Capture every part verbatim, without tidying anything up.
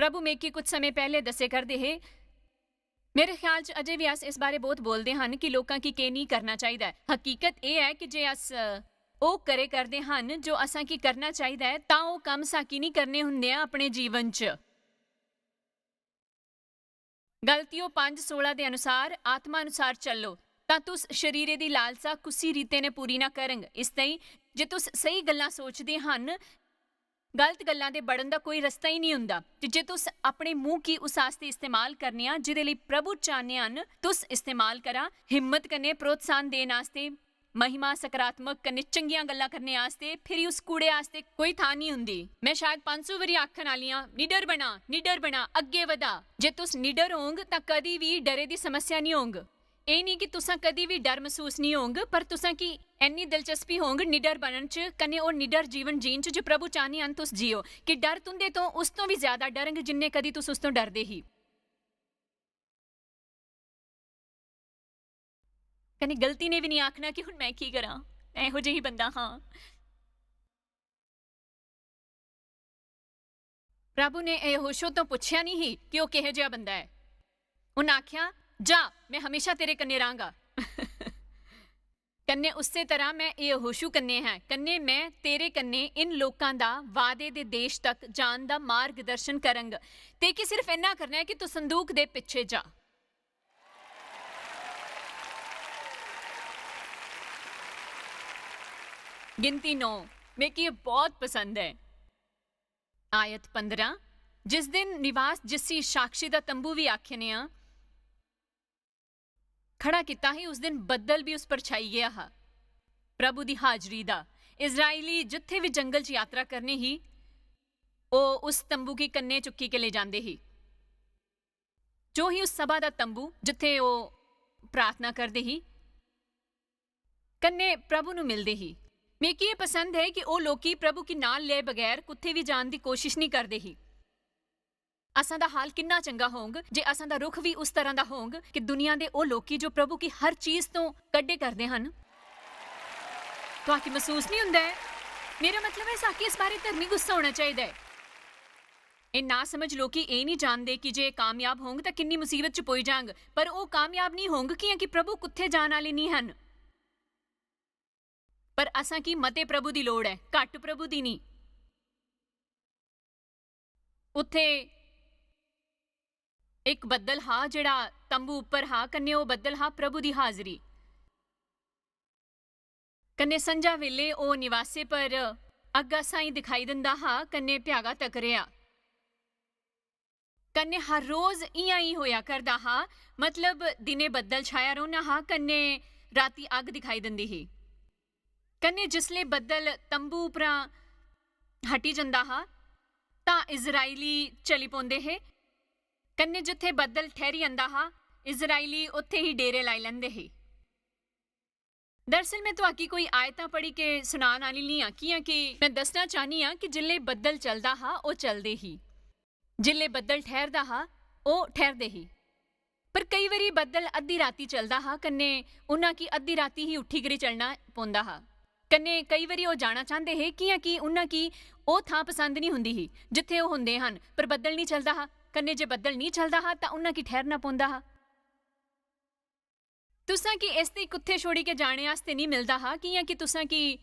प्रभु मेकी कुछ समें पैह्ले दस्से करदे हे, मेरे ख्याल च अजें बी अस इस बारे बौह्त बोलदे हन कि लोकां गी केह् नेईं करना चाहिदा ऐ। हकीकत एह् ऐ कि जे अस, अ, ओह् करे करदे हन जो असां गी करना चाहिदा ऐ, तां ओह् कम्म सां की नेईं करने हुंदे आं अपने जीवन च। गलतियो पंज सोलां दे अनुसार, आत्मा अनुसार चलो, तां तुस शरीरे दी लालसा कुसी रीते ने पूरी ना करंग। इस ताईं जे तुस स्हेई गल्लां सोचदे हन, गलत गल्लां दे बड़न दा कोई रस्ता ई निं हुंदा। ते जे तुस अपने मुंह गी उस आस्तै इस्तेमाल करने आं, जेह्दे लेई प्रभु चाह्ने हन, तुस इस्तेमाल करा, हिम्मत कन्नै प्रोत्साहन देन आस्तै, महिमा, सकारात्मक कन्नै चंगियां गल्लां करने आस्तै, फिरी उस कूड़े आस्तै कोई थां निं हुंदी। में शायद पंज सौ बारी आखन आह्ली आं, "निडर बना, निडर बना, अग्गें बधा।" जे तुस निडर होंग, तां कदी बी डरे दी समस्या निं होंग। एह् निं कि तुसां कदी बी डर मसूस निं होंग, पर तुसां गी इन्नी दिलचस्पी होंग निडर बनन च, कन्नै ओह् निडर जीवन जीन च जो प्रभु चाह्ने हन तुस जियो, कि डर तुं'दे तों उस तों बी ज्यादा डरंग जिन्ने कदी तुस उस तों डरदे ही। कन्नै गलती ने बी निं आखना कि हुन में की करां, में एहो जेही बंदा हां। प्रभु ने यहोशू तो पुच्छेआ निं ही कि ओह् किहो जेहा बंदा ऐ। उन्नै आखेआ, "जा, में हमेशा तेरे कन्नै रांगा।" कन्नै उस्सै तरह में यहोशू कन्नै हां, कन्नै में तेरे कन्नै इन लोकां दा वादे दे देश तक जान दा मार्गदर्शन करंग। ते कि सिर्फ इन्ना करना ऐ कि तू संदूक दे पिच्छे जा। गिनती नौ, मिगी एह् बहुत पसंद ऐ। आयत पंदरां, जिस दिन निवास, जिसी साक्षी दा तंबू बी आखने आं, खड़ा कीता ही, उस दिन बद्दल भी उस पर छाई गया हा। प्रभु दी हाजरी दा। इजरायली जित्थे भी जंगल च यात्रा करने ही, ओह् उस तंबू गी कन्ने चुक्की के ले जांदे ही। जो ही उस सभा दा तंबू, जित्थे ओह् प्रार्थना करदे ही, कन्ने प्रभु नु मिलदे ही। मिगी एह् पसंद है कि ओह् लोकी प्रभु गी नाल ले बगैर कुत्थे भी जान दी कोशिश नहीं करदे ही। असां दा हाल किन्ना चंगा होंग जे असां दा रुख भी उस तरह दा होंग कि दुनिया दे ओह् लोकी जो प्रभु गी हर चीज तो कड्डे करदे हन। तुआकी मसूस नहीं हुंदा ऐ? मेरा मतलब ऐ, साकी इस बारे धर्मी गुस्सा होना चाहिदा ऐ। एह् नासमझ लोकी एह् निं जानदे कि जे कामयाब होंग तां किन्नी मुसीबत च पोई जांग, पर ओह् कामयाब निं होंग, कि'यां कि प्रभु कुत्थै जान आह्ले निं हन। पर असां गी मते प्रभु दी लोड़ ऐ, घट्ट प्रभु दी निं। उत्थै इक बद्दल हा जेह्ड़ा तंबू उप्पर हा, कन्नै ओह् बद्दल हा प्रभु दी हाजरी। कन्नै संझा बेल्ले ओह् निवासे पर अग्गा साहीं दिखाई दिंदा हा, कन्नै भ्यागा तक रेहा। कन्नै हर रोज इ'यां ही होया करदा हा, मतलब दिने बद्दल छाया रौह्ना हा, कन्नै राती अग्ग दिखाई दिंदी ही। कन्नै जिसलै बद्दल तंबू उप्परा हटी जंदा हा, तां इजरायली चली पौंदे हे। कन्नै जित्थै बद्दल ठैह्री जंदा हा, इजरायली उत्थै ही डेरे लाई लैंदे हे। दरअसल, में तुआकी कोई आयतां पढ़ी के सनान आह्ली निं आं, कि'यां कि में दस्सना चाह्न्नी आं कि जिसलै बद्दल चलदा हा, ओह् चलदे ही। जिसलै बद्दल ठैह्रदा हा, ओह् ठैह्रदे ही। पर केई बारी बद्दल अद्धी राती चलदा हा, कन्नै उन्हां गी अद्धी राती ही उट्ठी करी चलना पौंदा हा। कन्नै केई बारी ओह् जाना चांह्दे हे, कि'यां कि उन्हां गी ओह् थां पसंद निं हुंदी ही, जित्थै ओह् हुंदे हन, पर बद्दल निं चलदा हा। कन्नै जे बद्दल निं चलदा हा, तां उन्हां गी ठैह्रना पौंदा हा। तुसां गी इस दी कुत्थै छोड़ी के जाने आस्तै निं मिलदा हा, कि'यां कि तुसां गी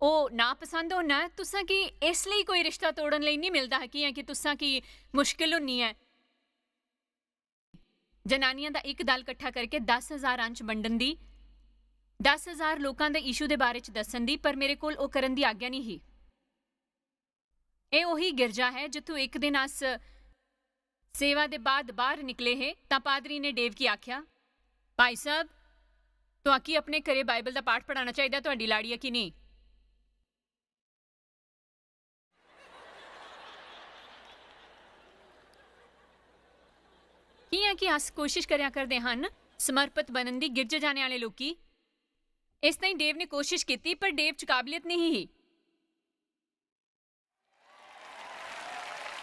ओह् नापसंद होना ऐ। तुसां गी इस लेई कोई रिश्ता तोड़न लेई निं मिलदा हा, कि'यां कि तुसां गी मुश्किल होनी ऐ। जनानियां दा इक दल कट्ठा करके दस हजार अंश बंडन दी, दस हजार लोकां दे यीशु दे बारे च दस्सन दी, पर मेरे कोल ओह् करन दी आज्ञा निं ही। एह् ओही गिरजा ऐ जित्थूं इक दिन अस सेवा दे बाद बाह्र निकले हे, तां पादरी ने डेव गी आखेआ, "भाई साहब, तुआकी अपने घरे बाइबल दा पाठ पढ़ाना चाहिदा, तुआडी लाड़ी ऐ कि नेईं?" कि'यां कि अस कोशिश करेआ करदे हन समर्पित बनन दी गिरजे जाने आह्ले लोकी। इस ताईं डेव ने कोशिश कीती, पर डेव च काबलियत नेईं ही।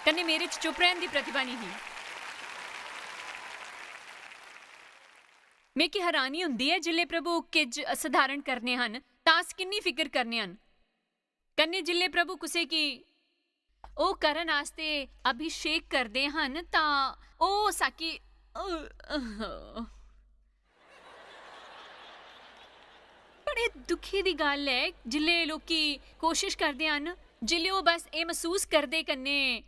कन्नै मेरे च चुप रैह्न दी प्रतिभा नेईं ही। मिगी हैरानी हुंदी ऐ जिसलै प्रभु किज असधारण करने हन, तां अस किन्नी फिकर करने हन। कन्नै जिसलै प्रभु कुसै गी ओह् करण आस्तै अभिषेक करदे हन तां ओह् साकी, बड़े दुखी दी गल्ल ऐ जिसलै लोकी कोशिश करदे हन, जिसलै ओह् बस एह् मसूस करदे कन्नै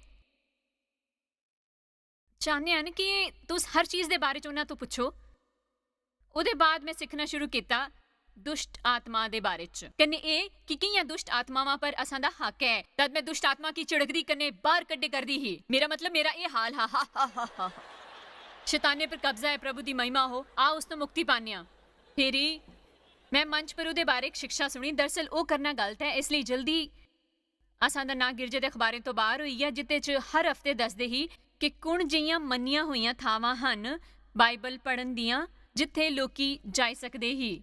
चाह्न्ने हन कि तुस हर चीज दे बारे च उन्हां तो पुच्छो। ओह्दे बाद में सिक्खना शुरू कीता दुष्ट आत्मा दे बारे च, कन्नै एह् कि कि'यां दुष्ट आत्मावां पर असां दा हक ऐ। तद में दुष्ट आत्मा की झिड़कदी कन्नै बाहर कड्ढे करदी ही। मेरा मतलब, मेरा एह् हाल हा, हा, हा, हा, हा। शैताने पर कब्जा ऐ, प्रभु दी महिमा हो। आ उस तो मुक्ति पाने आं। फिरी में मंच पर ओह्दे बारे इक शिक्षा सुनी। दरअसल ओह् करना गलत ऐ, इसलेई जल्दी असां दा नांऽ गिरजे दे अखबारें तो बाहर होई गेआ, जित्ते च हर हफ्ते दसदे ही कि कुण जेहियां मन्नियां होइयां थावां हन बाइबल पढ़न दियां, जित्थे लोकी जाई सकदे ही।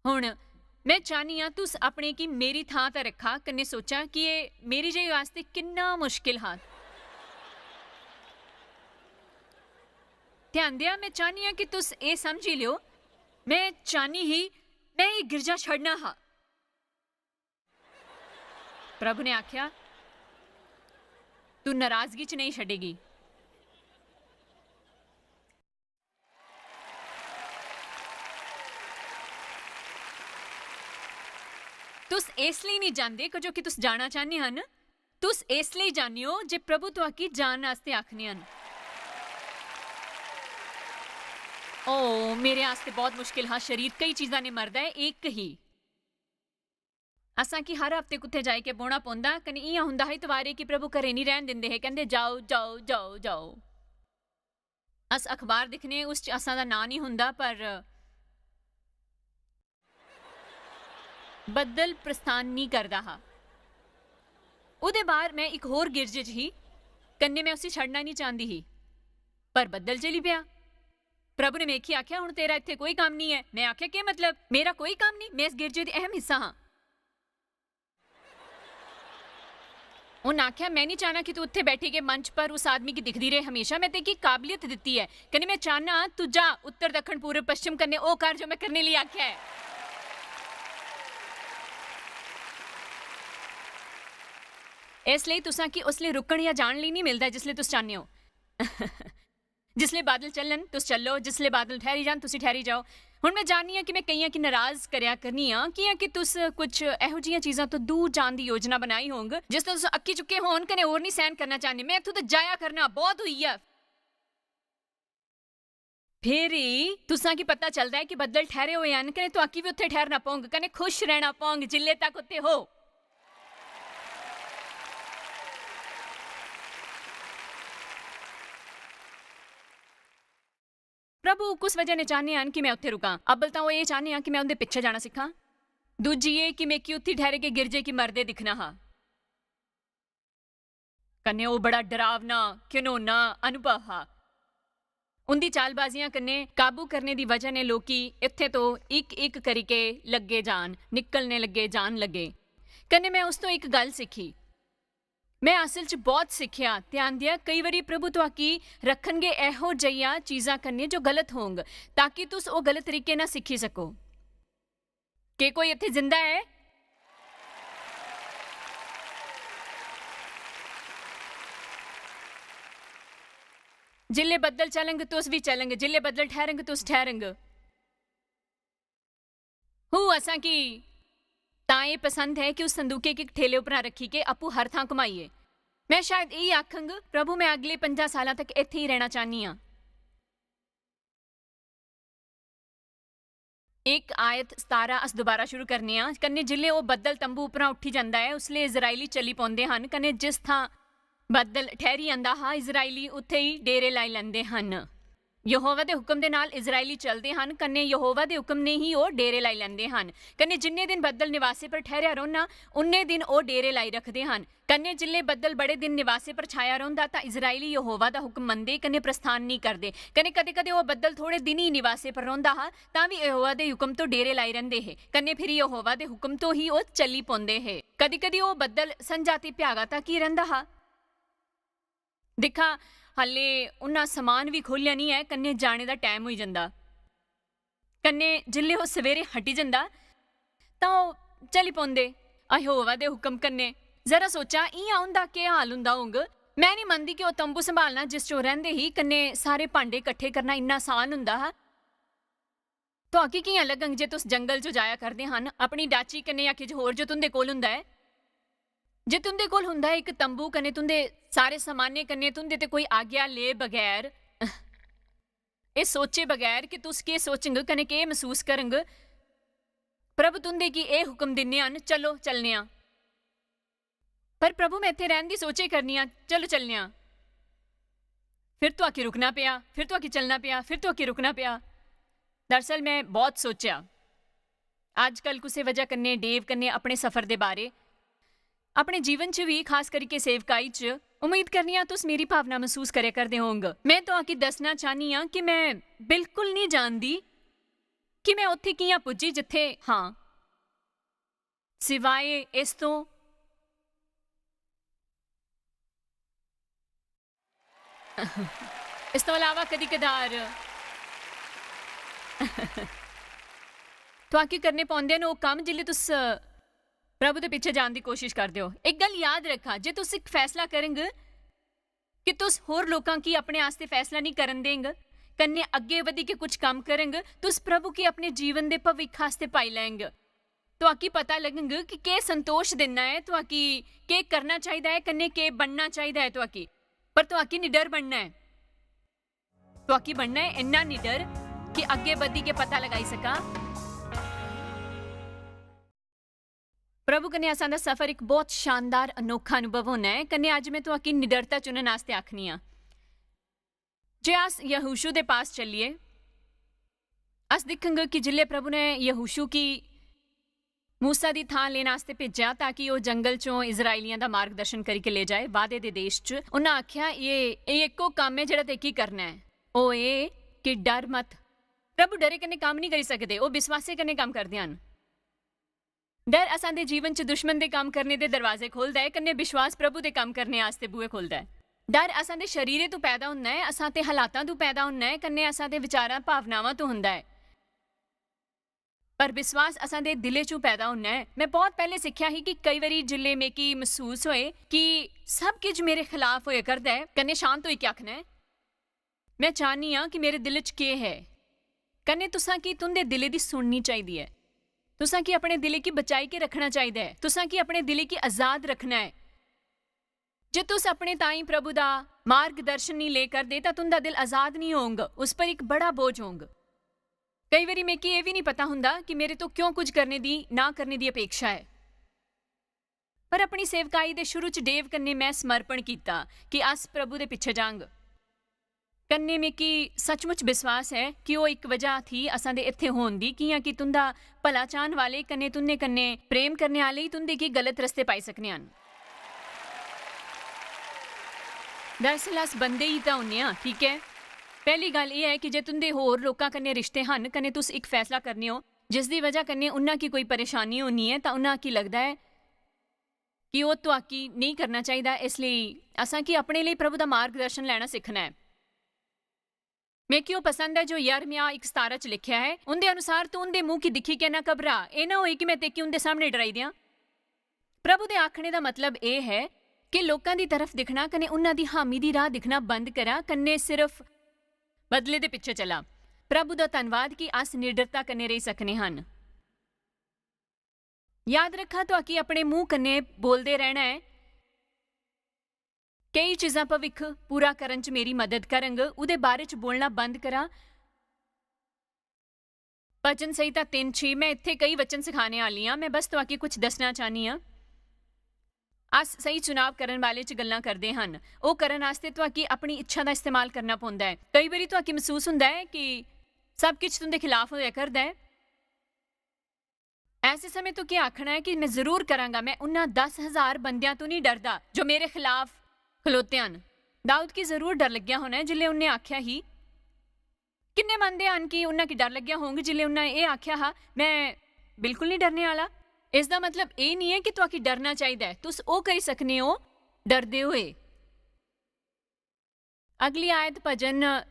हुन, में चाह्न्नी आं तुस अपने गी मेरी थां ते रक्खा कन्नै सोचा कि एह् मेरी जेही आस्तै किन्ना मुश्किल हा। ध्यान देआ, में चाह्न्नी आं कि तुस एह् समझी लेओ, में चाह्न्नी ही, में एह् गिरजा छड़ना हा। प्रभु ने आख्या, "तू नाराजगी च नहीं छड़ेगी।" तुस इसलिए नहीं जांदे क्योंकि तुस जाना चाहने हन, तुस इसलिए जाने हो जे प्रभु तुआकी जान आस्तै आखने हन। ओ, मेरे आस्तै बहुत मुश्किल हा। शरीर कई चीजां ने मरदा ऐ, इक ही। असां की हर हफ्ते कुत्थे जाई के बौह्ना पौंदा, कन्नै इ'यां हुंदा हा इतवारे कि प्रभु घरे निं रैह्न दिंदे हे, कैंदे, "जाओ, जाओ, जाओ, जाओ।" अस अखबार दिक्खने, उस च असां दा नांऽ निं हुंदा, पर बद्दल प्रस्थान निं करदा हा। ओह्दे बाह्र में इक होर गिरजे च ही, कन्नै में उसी छड़ना निं चांह्दी ही, पर बद्दल चली पेआ। प्रभु ने मेखी आखेआ, "हुन तेरा इत्थै कोई कम्म निं ऐ।" में आखेआ, "केह् मतलब? मेरा कोई कम्म निं? में इस गिरजे दी अहम हिस्सा हां।" उन आखेआ, "में निं चाह्ना कि तू उत्थै बैठी के मंच पर उस आदमी गी दिखदी रेह् हमेशा। में तेगी काबलियत दित्ती ऐ, कन्नै में चाह्ना तू जा, उत्तर, दक्खन, पूर्व, पश्चिम कन्नै ओह् कर जो में करने लेई आखेआ ऐ।" इसलेई तुसां गी उसलै रुकन जां जान लेई निं मिलदा जिसलै तुस चाह्न्ने ओ। जिसलै बादल चलन, तुस चलो, जिसलै बादल ठैह्री जान, तुसी ठैह्री जाओ। हुन में जाननी आं कि में केइयां गी नराज करेआ करनी आं, कि'यां कि तुस कुछ एहो जिहियां चीजां तो दूर जान दी योजना बनाई होंग, जिस तो तुस अक्की चुके होन कन्नै होर निं सैह्न करना चाह्न्ने। में इत्थूं ते जाया करना, बहुत होई गेआ। फिरी तुसां गी पता चलदा ऐ कि बद्दल ठैह्रे होए हन, कन्नै तुआकी बी उत्थै ठैह्रना पौंग, कन्नै खुश रैह्ना पौंग, जिल्ले तक उत्थै हो। प्रभु कुस वजह ने चाह्ने हन कि में उत्थे रुकां? अब्बल तां ओह् एह् चाह्ने हन कि में उं'दे पिच्छे जाना सिक्खां। दूजी एह् कि मिगी उत्थी ठैह्रे के गिरजे गी मरदे दिक्खना हा। कन्नै ओह् बड़ा डरावना, घिनौना अनुभव हा। उं'दी चालबाजियां कन्नै काबू करने दी वजह ने लोकी इत्थें तो इक-इक करी के लग्गे जान, निकलने लग्गे, जान लग्गे। कन्नै में उस तो इक गल्ल सिक्खी। में असल च बौह्त सिक्खेआ। ध्यान देआ, केई बारी प्रभु तुआकी रक्खन गे एहो जेहियां चीजां कन्नै जो गलत होंग, ताकि तुस ओह् गलत तरीके ना सिक्खी सको। केह् कोई इत्थै जिंदा ऐ? जिल्लै बद्दल चलंग, तुस बी चलंग। जिल्लै बद्दल ठैह्रंग, तुस ठैह्रंग। हू, असां की तां एह् पसंद ऐ कि उस संदूके गी इक ठेले उप्परा रक्खी के आपूं हर थां घुमाइये। में शायद एही आखंग, "प्रभु, में अगले पंजां सालां तक इत्थै ही रैह्ना चाह्न्नी आं।" इक आयत सतारां अस दोबारा शुरू करने आं। कन्नै जिसलै ओह् बद्दल तंबू उप्परा उठी जंदा ऐ, उसलै इस्राएली चली पौंदे हन, कन्नै जिस थां बद्दल ठैह्री जंदा हा, इस्राएली उत्थै ही डेरे लाई लैंदे हन। यहोवा दे हुकम दे नाल इस्राएली चलदे हन, कन्नै यहोवा दे हुकम ने ही ओह् डेरे लाई लैंदे हन। कन्नै जिन्ने दिन बद्दल निवासे पर ठैह्रेआ रौह्ना, उन्ने दिन ओह् डेरे लाई रखदे हन। कन्नै जिसलै बद्दल बड़े दिन निवासे पर छाया रौंह्दा, तां इस्राएली यहोवा दा हुकम मनदे कन्नै प्रस्थान नेईं करदे। कन्नै कदें-कदें ओह् बद्दल थोड़े दिन ही निवासे पर रौंह्दा हा, तां बी यहोवा दे हुकम तो डेरे लाई रैंह्दे हे। कन्नै फिर यहोवा दे हुकम तो ही ओह् चली पौंदे हे। कदी-कदी ओह् बद्दल संझा ते भ्यागा तक ही रैंह्दा हा। दिक्खा, हाले उन्ना समान बी खोह्लेआ निं ऐ, कन्नै जाने दा टैम होई जंदा। कन्नै जिसलै ओह् सवेरे हटी जंदा, तां ओह् चली पौंदे यहोवा दे हुकम कन्नै। जरा सोचा, इ'यां उं'दा केह् हाल हुंदा होंग। मैं निं मनदी कि ओह् तंबू संभालना जिस च ओह् रैंह्दे ही, कन्नै सारे भांडे कट्ठे करना इन्ना असान हुंदा हा। तुआकी कि'यां लग्गग जे तुस जंगल च जाया करदे हन, अपनी डाची कन्नै जां किश होर जो तुं'दे कोल हुंदा ऐ? जे तुं'दे कोल हुंदा ऐ इक तंबू कन्नै तुं'दे सारे समानै कन्नै, तुं'दे ते कोई आज्ञा ले बगैर, एह् सोचे बगैर कि तुस केह् सोचंग कन्नै केह् मसूस करंग, प्रभु तुं'दे गी एह् हुक्म दिन्ने हन, "चलो, चलने आं।" पर प्रभु, मैं इत्थै रैह्न दी सोचे करनी आं, "चलो, चलने आं।" फिर तुआकी रुकना पेआ, फिर तुआकी चलना पेआ, फिर तुआकी रुकना पेआ। दरअसल, मैं बहुत सोचेआ। अज्जकल कुसै वजह कन्नै डेव कन्नै अपने सफर दे बारे, अपने जीवन च बी, खास करियै सेवकाई च, उम्मीद करनी आं तुस मेरी भावना मसूस करै करदे होंग। मैं तुआकी दस्सना चाह्न्नी आं कि मैं बिल्कुल निं जानदी कि मैं उत्थै कि'यां पुज्जी जित्थै हां। सिवाए इस तों, इस तों इलावा कदी-कदार तुआकी करने पौंदे न ओह् कम्म जिसलै तुस प्रभु दे पिच्छे जान दी कोशिश करदे ओ। इक गल्ल याद रक्खा, जे तुस इक फैसला करंग कि तुस होर लोकां गी अपने आस्तै फैसला निं करन देंग, कन्नै अग्गें बधियै कुछ कम्म करंग, तुस प्रभु गी अपने जीवन दे भविक्ख आस्तै पाई लैंग। तुआकी पता लगंग कि केह् संतोष दिंदा ऐ, तुआकी केह् करना चाहिदा ऐ, कन्नै केह् बनना चाहिदा ऐ तुआकी। पर तुआकी निडर बनना ऐ। तुआकी बनना ऐ इन्ना निडर कि अग्गें बधियै पता लगाई सकां। प्रभु कन्नै असां दा सफर इक बहुत शानदार, अनोखा अनुभव होना ऐ। कन्नै अज्ज मैं तुआकी निडरता चुनन आस्तै आखनी आं। जे अस यहोशू दे पास चलिए, अस दिक्खंग कि जिसलै प्रभु ने यहोशू गी मूसा दी थां लेने आस्तै भेजेआ ताकि ओह् जंगल चों इस्राएलियां दा मार्गदर्शन करियै लेई जाए, वादे दे देश च, उन्नै आखेआ, "एह्, एह् इक्को कम्म ऐ जेह्ड़ा तेकी करना ऐ। ओह् एह् कि डर मत।" प्रभु डरे कन्नै कम्म निं करी सकदे, ओह् विश्वासे कन्नै कम्म करदे हन। डर असां दे जीवन च दुश्मन दे कम्म करने दे दरवाजे खोलदा ऐ, कन्नै विश्वास प्रभु दे कम्म करने आस्तै बूहे खोलदा ऐ। डर असां दे शरीरे तों पैदा होंदा ऐ, असां ते हालातां तों पैदा होंदा ऐ, कन्नै असां दे विचारां, भावनावां तों होंदा ऐ। पर विश्वास असां दे दिले चों पैदा होंदा ऐ। मैं बहुत पैह्ले सिक्खेआ ही कि केई बारी जिसलै मिगी मसूस होए कि सब किश मेरे खलाफ होए करदा ऐ, कन्नै शांत होइयै आखना ऐ, "मैं चाह्न्नी आं कि मेरे दिल च केह् ऐ?" कन्नै तुसां गी तुं'दे दिले दी सुननी चाहिदी ऐ। तुसां गी अपने दिले गी बचाई के रखना चाहिदा ऐ। तुसां गी अपने दिले गी आजाद रखना ऐ। जे तुस अपने ताईं प्रभु दा मार्गदर्शन नेईं ले करदे, तां तुं'दा दिल आजाद नेईं होंग, उस पर इक बड़ा बोझ होंग। केई बारी मिगी एह् बी नेईं पता हुंदा कि मेरे तो क्यों कुछ करने दी, ना करने दी अपेक्षा ऐ। पर अपनी सेवकाई दे शुरू च डेव कन्नै मैं समर्पण कीता कि अस प्रभु दे पिच्छे जांग। कन्नै मिगी सचमुच विश्वास ऐ कि ओह् इक वजह थी असां दे इत्थै होन दी, कि'यां कि तुं'दा भला चाह्न वाले कन्नै तुं'दे कन्नै प्रेम करने आह्ले ही तुं'दे गी गलत रस्ते पाई सकने हन। दरअसल अस बंदे ही तां होन्ने आं, ठीक ऐ? पैह्ली गल्ल एह् ऐ कि जे तुं'दे होर लोकां कन्नै रिश्ते हन, कन्नै तुस इक फैसला करने ओ, जिसदी वजह कन्नै उन्ना गी कोई परेशानी होनी ऐ, तां उन्ना गी लगदा ऐ कि ओह् तुआकी नेईं करना चाहिदा, इसलेई असां गी अपने लेई प्रभु दा मार्गदर्शन लैना सिक्खना ऐ। मिगी ओह् पसंद ऐ जो यिर्मयाह इक सतारां च लिखेआ ऐ, "उं'दे अनुसार तू उं'दे मुंह गी दिक्खी के ना घबरा, एह् ना होए कि मैं तेकी उं'दे सामने डराई देआं।" प्रभु दे आखने दा मतलब एह् ऐ कि लोकां दी तरफ दिक्खना कन्नै उन्हां दी हामी दी राह दिक्खना बंद करा, कन्नै सिर्फ बदले दे पिच्छे चला। प्रभु दा धन्नवाद कि अस निडरता कन्नै रेही सकने हन। याद रक्खा, तुआकी अपने मुंह कन्नै बोलदे रैहना ऐ, "केई चीजां भविक्ख पूरा करन च मेरी मदद करंग," उदे बारे च बोलना बंद करा। भजन संहिता तिन्न छे, मैं इत्थै केई वचन सखाने आह्ली आं, मैं बस तुआकी कुछ दस्सना चाह्न्नी आं। अस स्हेई चुनाव करन बारे च गल्लां करदे हन। ओह् करन आस्तै तुआकी अपनी इच्छा दा इस्तेमाल करना पौंदा ऐ। केई बारी तुआकी मसूस हुंदा ऐ कि सब किश तुं'दे खिलाफ होआ करदा ऐ। ऐसे समें तू केह् आखना ऐ कि मैं जरूर करांगा, मैं उन्हां दस हजार बंदेयां तू निं डरदा जो मेरे खिलाफ खलोते हन। दाऊद गी जरूर डर लग्गेआ होना ऐ जिसलै उन्नै आखेआ ही, किन्ने मनदे हन कि उन्हां गी डर लग्गेआ होंग जिसलै उन्हां एह् आखेआ हा, "मैं बिल्कुल निं डरने आह्ला"? इसदा मतलब एह् निं ऐ कि तुआकी डरना चाहिदा ऐ, तुस ओह् करी सकने ओ डरदे होए। अगली आयत भजन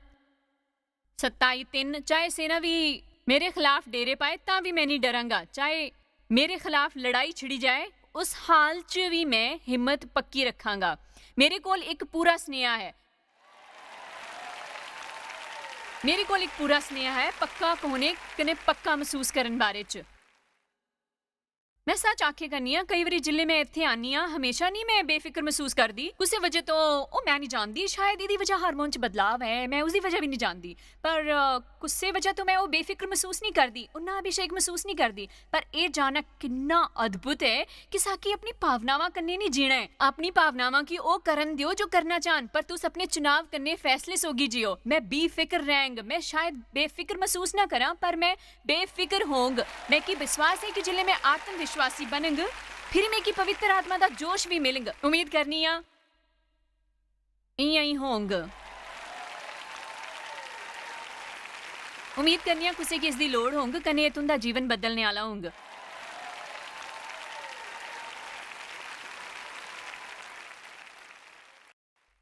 सताई तिन्न, "चाहे सेना भी मेरे खिलाफ डेरे पाए, तां भी मैं निं डरांगा, चाहे मेरे खिलाफ लड़ाई छिड़ी जाए, उस हाल च बी में हिम्मत पक्की रक्खांगा। मेरे कोल इक पूरा सनेहा ऐ। मेरे कोल इक पूरा सनेहा ऐ, पक्का होने कन्नै पक्का मसूस करन बारे च। में सच आखे करनी आं, केई बारी जिसलै में इत्थै आनी आं, हमेशा निं में बेफिक्र मसूस करदी। कुसै वजह तो, ओह्, में निं जानदी, शायद एह्दी वजह हार्मोन च बदलाव ऐ, में उसदी वजह बी निं जानदी। पर, अ, कुसै वजह तो में ओह् बेफिक्र मसूस निं करदी, उन्ना अभिषेक मसूस निं करदी। पर एह् जानना किन्ना अद्भुत ऐ कि साकी अपनी भावनावां कन्नै निं जीना ऐ। अपनी भावनावां गी ओह् करन देओ जो करना चाह्न, पर तुस अपने चुनाव कन्नै फैसले सोगी जियो। में बेफिक्र रैंह्ग, में शायद बेफिक्र मसूस ना करां, पर में बेफिक्र होंग। मिगी विश्वास ऐ कि जिसलै में आत्म विश्वासी बनंग, फिर मिगी पवित्र आत्मा दा जोश बी मिलग। उम्मीद करनी आं इ'यां ई होंग। उम्मीद करनी आं कुसै गी इसदी लोड़ होंग, कन्नै एह् तुं'दा जीवन बदलने आह्ला होंग।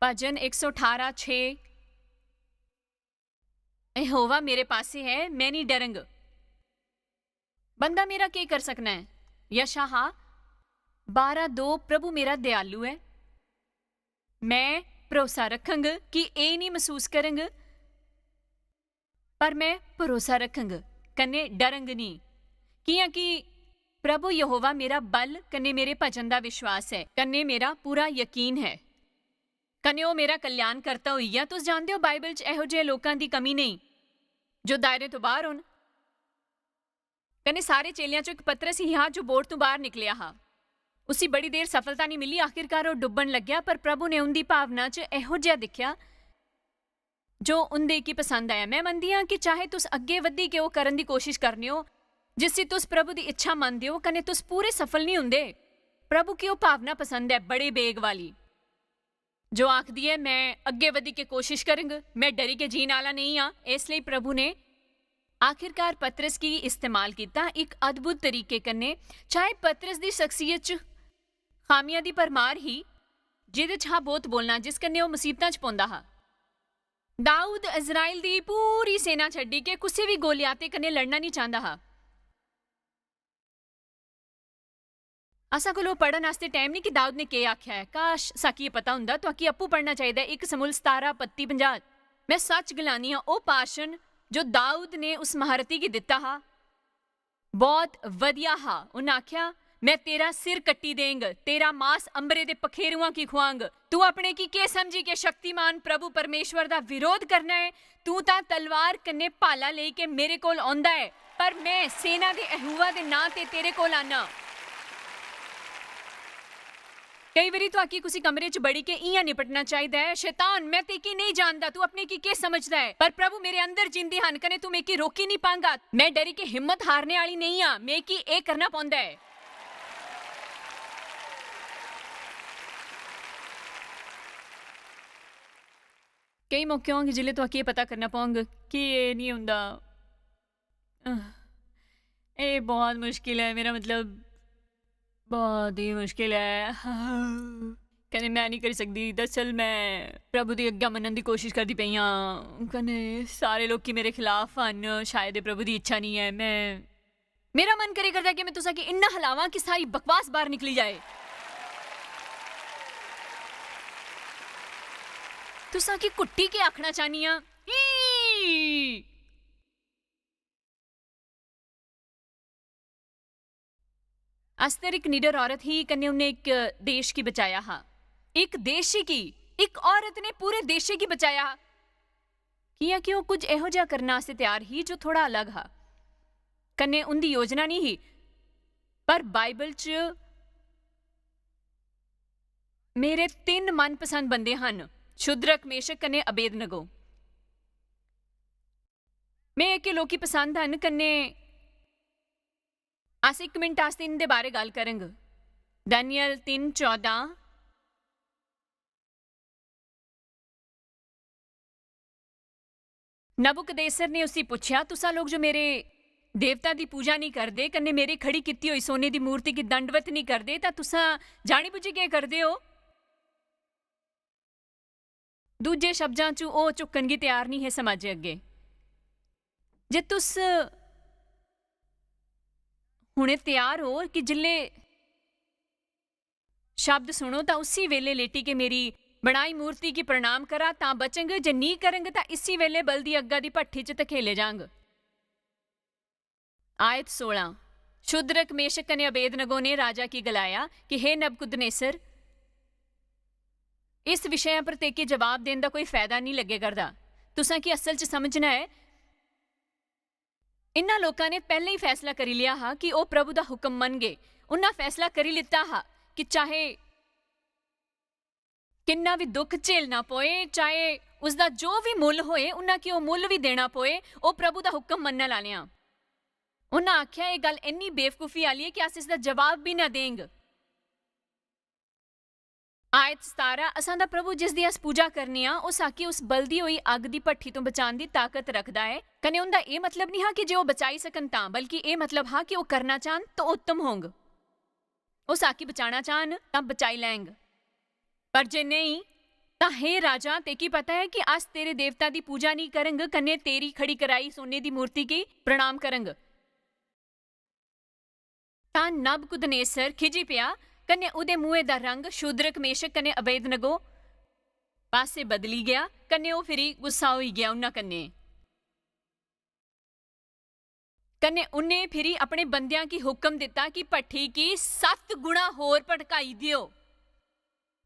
भजन इक सौ ठारां छे, "यहोवा मेरे पासै ऐ, में निं डरंग। बंदा मेरा केह् कर सकना ऐ?" यशायाह बारां दो, "प्रभु मेरा दयालु ऐ, में भरोसा रखंग कि एह् निं मसूस करंग, पर में भरोसा रखंग, कन्नै डरंग निं, कि'यां कि प्रभु यहोवा मेरा बल कन्नै मेरे भजन दा विश्वास ऐ, कन्नै मेरा पूरा यकीन ऐ, कन्नै ओह् मेरा कल्याण करता होई गेआ।" तुस जानदे ओ, बाइबल च एहो जेहे लोकां दी कमी नेईं जो दायरे तो बाहर होन। कन्नै सारे चेलेआं चों इक पतरस ही हा जो बोट तों बाहर निकलेआ हा। उसी बड़ी देर सफलता नेईं मिली, आखिरकार ओह् डुब्बन लग्गेआ, पर प्रभु ने उंदी भावना च एहो जेहा दिक्खेआ जो उंदे गी पसंद आया। में मनदी आं कि चाहे तुस अग्गें बधी के ओह् करन दी कोशिश करने ओ जिसी तुस प्रभु दी इच्छा मनदे ओ, कन्नै तुस पूरे सफल नेईं हुंदे। प्रभु गी ओह् भावना पसंद ऐ, बड़े बेग वाली, जो आखदी ऐ, "में अग्गें बधी के कोशिश करंग, में डरी के जीन आह्ला नेईं आं।" इस लेई प्रभु ने आखिरकार पतरस गी इस्तेमाल कीता इक अद्भुत तरीके कन्नै। चाहे पतरस दी शख्सियत च खामियां दी भरमार ही, जेह्दे च हा बौह्त बोलना, जिस कन्नै ओह् मसीबतां च पौंदा हा। दाऊद इस्राएल दी पूरी सेना छड्डी के कुसै बी गोलियाते कन्नै लड़ना निं चांह्दा हा। असां कोल ओह् पढ़न आस्तै टाइम निं कि दाऊद ने केह् आखेआ ऐ। काश, साकी एह् पता होंदा। तुआकी आपूं पढ़ना चाहिदा ऐ, इक शमूएल सतारां, बत्ती, पंजाह्। में सच्च गलानी आं, ओह् भाशन जो दाऊद ने उस महारथी गी दित्ता हा, बौह्त बधिया हा। उन्न आखेआ, "में तेरा सिर कट्टी देंग, तेरा मास अंबरे दे पखेरुआं गी खुआंग।" तूं अपने गी केह् समझी के शक्तिमान प्रभु परमेश्वर दा विरोध करना ऐ? तूं तां तलवार कन्नै भाला लेई के मेरे कोल औंदा ऐ, पर में सेना दे यहोवा दे नां ते तेरे कोल आना। केई बारी तुआकी कुसी कमरे च बड़ी के इ'यां निपटना चाहिदा ऐ, "शैतान, में तेकी नेईं जानदा, तू अपने की केह् समझदा ऐ? पर प्रभु मेरे अंदर जींदे हन, कने तू मिगी रोकी निं पांगा। में डरी के हिम्मत हारने आह्ली नेईं आं, मिगी एह् करना पौंदा ऐ।" केई मौके होंगे जिसलै तुआकी एह् पता करना पौंग कि एह् निं होंदा। आह, एह् बहुत मुश्किल ऐ, मेरा मतलब, बहुत ही मुश्किल ऐ। कन्नै में निं करी सकदी। दरअसल, में प्रभु दी आज्ञा मन्नन दी कोशिश करदी पेई आं। कन्नै सारे लोकी मेरे खिलाफ हन। शायद एह् प्रभु दी इच्छा निं ऐ। में, मेरा मन करे करदा कि में तुसां गी इन्ना हलावां कि सारी बकवास बाह्र निकली जाए। तुसां गी घुट्टी के आखना चाह्न्नी आं? ई! अस्थर इक निडर औरत ही, कन्नै उन्नै इक देश गी बचाया हा। इक देशी गी, इक औरत ने पूरे देशै गी बचाया हा। कि'यां कि ओह् कुछ एहो जेहा करने आस्तै त्यार ही जो थोह्ड़ा अलग हा। कन्नै उं'दी योजना निं ही, पर बाइबल च मेरे तिन्न मनपसंद बंदे हन, शुद्रक, मेशक कन्नै अबेदनगो। में एह्के लोकी पसंद हन, कन्नै अस इक मिंट आस्तै इं'दे बारै गल्ल करङ। दानिय्येल तिन्न चौदां। नबूकदनेस्सर ने उसी पुच्छेआ, "तुसां लोक जो मेरे देवता दी पूजा नेईं करदे, कन्नै मेरी खड़ी कीती होई सोने दी मूर्ति गी दंडवत नेईं करदे, तां तुसां जानी बुज्झी केह् करदे ओ?" दूजे शब्दां च, ओह् झुकन गी त्यार निं हे समाजै अग्गें। जे तुस हुने त्यार ओ कि जिसलै शब्द सुनो, तां उसी वेले लेटी के मेरी बनाई मूर्ति गी प्रणाम करा, तां बचंग, जे नी करंग, तां इसी वेले बलदी अग्गा दी भट्ठी च धकेले जांग। आयत सोलां। शूद्रक, मेशक कने अबेदनगो ने राजा की गलाया कि हे नबकुदनेसर, इस विषय पर तेकी जवाब देन दा कोई फायदा नहीं लग्गे करदा। तुसां की असल च समझना ऐ, इन्हां लोकां ने पैहले ही फैसला करी लिया हा कि ओह प्रभु दा हुक्म मनगे। उन्हां फैसला करी लिता हा कि चाहे किन्ना भी दुख झेलना पोए, चाहे उसदा जो भी मुल्ल होए, उन्हां की ओह मुल्ल भी देना पोए, ओह प्रभु दा हुक्म मनने आलेआं। उन्हां आख्या, "एह गल्ल इन्नी बेवकूफी आली ऐ कि अस इसदा जवाब भी ना देंग।" आयत सतारां, असां दा प्रभु जिसदी अस पूजा करने आं, ओह साकी उस बलदी होई अग्ग दी भट्ठी तों बचान दी ताकत रखदा ऐ। कने उंदा एह मतलब निं हा कि जे ओह बचाई सकन तां, बल्कि एह मतलब हा कि ओह करना चाहन तां उत्तम होंग। ओह साकी बचाना चाहन तां बचाई लैंग, पर जे नेईं, तां हे राजा, तेकी पता ऐ कि अस तेरे देवता दी पूजा नेईं करंग, कन्ने तेरी खड़ी कराई सोने दी मूर्ति गी प्रणाम करंग। तां नबकुदनेसर खिजी पेआ, कन्ने उदे मुंहे दा रंग शूद्रक, मेशक कन्ने अबेदनगो पासे बदली गया, कन्ने ओह फिरी गुस्सा होई गया उन्हां कन्ने। कन्ने उन्ने फिरी अपने बंदेयां गी हुक्म दिता कि भट्ठी गी सत्त गुणा होर भड़काई दियो।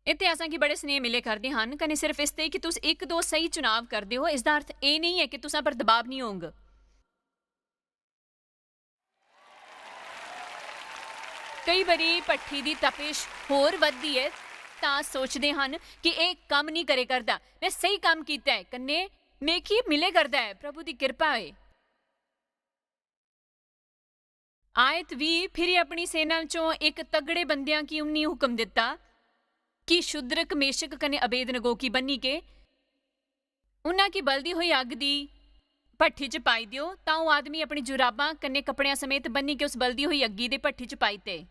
इत्थे असां गी बड़े स्नेह मिले करदे हन, कन्ने सिर्फ इस ते कि तुस इक दो सही चुनाव करदे हो, इसदा अर्थ एह नेई ऐ कि तुसां पर दबाव नेई होंग। कई बारी भट्ठी दी तपिश होर बधदी ऐ, तां अस सोचदे हन कि एह कम्म नेई करे करदा, में स्हेई कम्म कीता ऐ, कन्ने मिगी मिले करदा ऐ, प्रभु दी किरपा होए। आयत बीह, फिरी अपनी सेना चों इक तगड़े बंदेयां गी उन्नी हुक्म दिता कि शूद्रक, मेशक कन्ने अबेदनगो गी बन्नी के उन्हां गी बलदी होई अग्ग दी भट्ठी च पाई दियो। तां ओह आदमी अपनी जुराबां कन्ने कपड़ेयां समेत बन्नी के उस बलदी होई अग्गी दे भट्ठी च पाई ते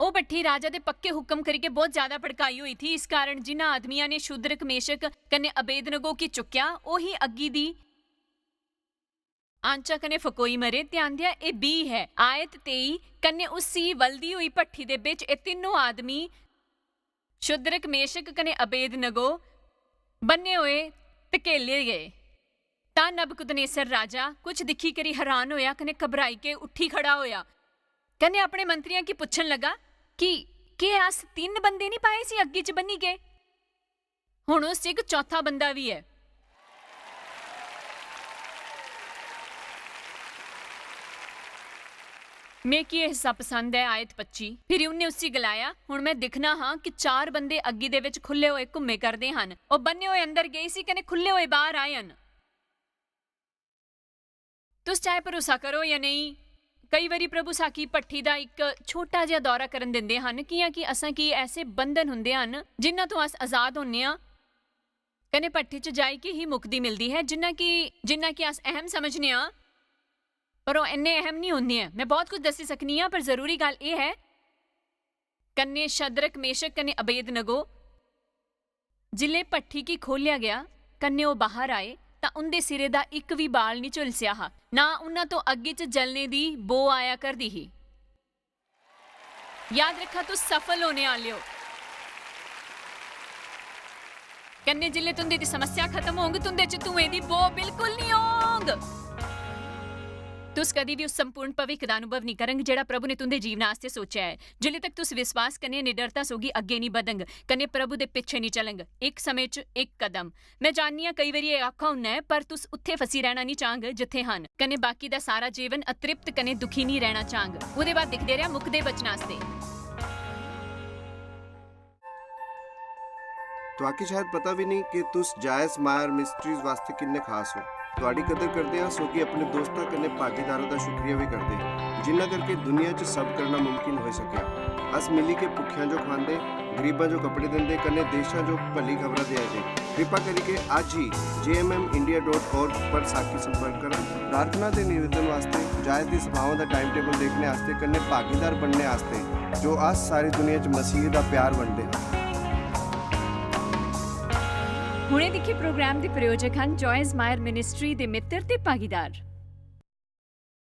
ओह भट्ठी राजा दे पक्के हुक्म करी के बहुत ज्यादा भड़काई होई थी। इस कारण जिन्हां आदमियां ने शूद्रक, मेशक कन्ने अबेदनगो गी चुक्या, ओही अग्गी दी आंचा कन्ने फकोई मरे। ध्यान देआ, एह बीह ऐ। आयत तेई, कन्ने उसी बलदी होई भट्ठी दे बिच एह तिन्नो आदमी, शूद्रक, मेशक कन्ने अबेदनगो, बन्ने होए धकेले गए। तां नबकुदनेसर राजा कुछ दिखी करी हरान होया कन्ने घबराई के उठी खड़ा होया, कन्ने अपने मंत्रियां गी पुछन लगा कि के अस तिन्न बंदे नी पाए सी अग्गी च बन्नी के? हुन उस च इक चौथा बंदा बी ऐ। मिगी एह हिस्सा पसंद ऐ, आयत पच्ची। फिरी उन्ने उसी गलाया, "हुन मैं दिखना हां कि चार बंदे अग्गी दे विच खुल्ले होए घुम्मे करदे हन।" ओह बन्ने होए अंदर गए सी कने खुल्ले होए बाहर आए हन। तुस चाहे भरोसा करो या नेईं, कई बारी प्रभु साकी भट्ठी दा इक छोटा जिहा दौरा करन दिंदे हन, कि'यां कि असां गी ऐसे बंधन हुंदे हन जिन्हां तों अस आजाद होन्ने आं, कने भट्ठी च जाई के ही मुक्ति मिलदी है, जिन्ना कि, जिन्ना कि अस अहम समझने आं, पर ओह इन्ने अहम नहीं होंदे ऐ। मैं बहुत कुछ दस्सी सकनी आं, पर जरूरी गल्ल एह है, कन्ने शद्रक, मेशक कन्ने अबेदनगो, जिल्ले भट्ठी गी खोल्या गया, कन्ने ओह बाहर आए, तां उंदे सिरे दा इक भी बाल नहीं झुलसिया हा, ना उन्हां तों अग्गी च जलने दी बो आया करदी ही। याद रखा, तुस सफल होने आले ओ। कन्ने जिल्ले तुंदे दी समस्या खत्म होंग, तुंदे च धुएं दी बो बिल्कुल नहीं होंग। तुस कदी भी उस संपूर्ण भविक्ख दा अनुभव नहीं करंग जेड़ा प्रभु ने तुंदे जीवन आस्तै सोचेया ऐ। जिल्ले तक तुस विश्वास कन्ने निडरता सोगी अग्गे नहीं बधंग, कन्ने प्रभु दे पिछे नहीं चलंग, इक समय च इक कदम। मैं जाननी आं, कई बारी एह औखा हुन्ना ऐ, पर तुस उत्थे फसी रहना नहीं चाहंग जित्थे हन, कन्ने बाकी दा सारा जीवन अतृप्त कन्ने दुखी नहीं रहना चाहंग। ओदे बाद दिखदे रेहा मुकदे बचन आस्तै। तुआकी शायद पता भी नहीं कि तुस जायस मायर मिस्ट्रीज वास्ते किन्ने खास हो। तुआडी कदर करदे हां, सोगी अपने दोस्तां कन्ने भागीदारां दा शुक्रिया भी करदे, जिन्ना करके दुनिया च सब करना मुमकिन होई सकेआ। अस मिली के भुखियां जो खवांदे, गरीबां जो कपड़े दिंदे, कन्ने देशां जो भली खबरां देआ दे। कृपा करिके अज ही J M M India dot org पर साकी संपर्क करो। प्रार्थना ते निवेदन वास्ते जायस दी सभावां दा टाइम टेबल देखने आस्ते कन्ने भागीदार बनने आस्ते, जो अस सारी दुनिया च मसीह दा प्यार बंडदे हां। हुणे दिक्खे प्रोग्राम दे प्रायोजक हन जॉयस मायर मिनिस्ट्री दे मित्र ते भागीदार।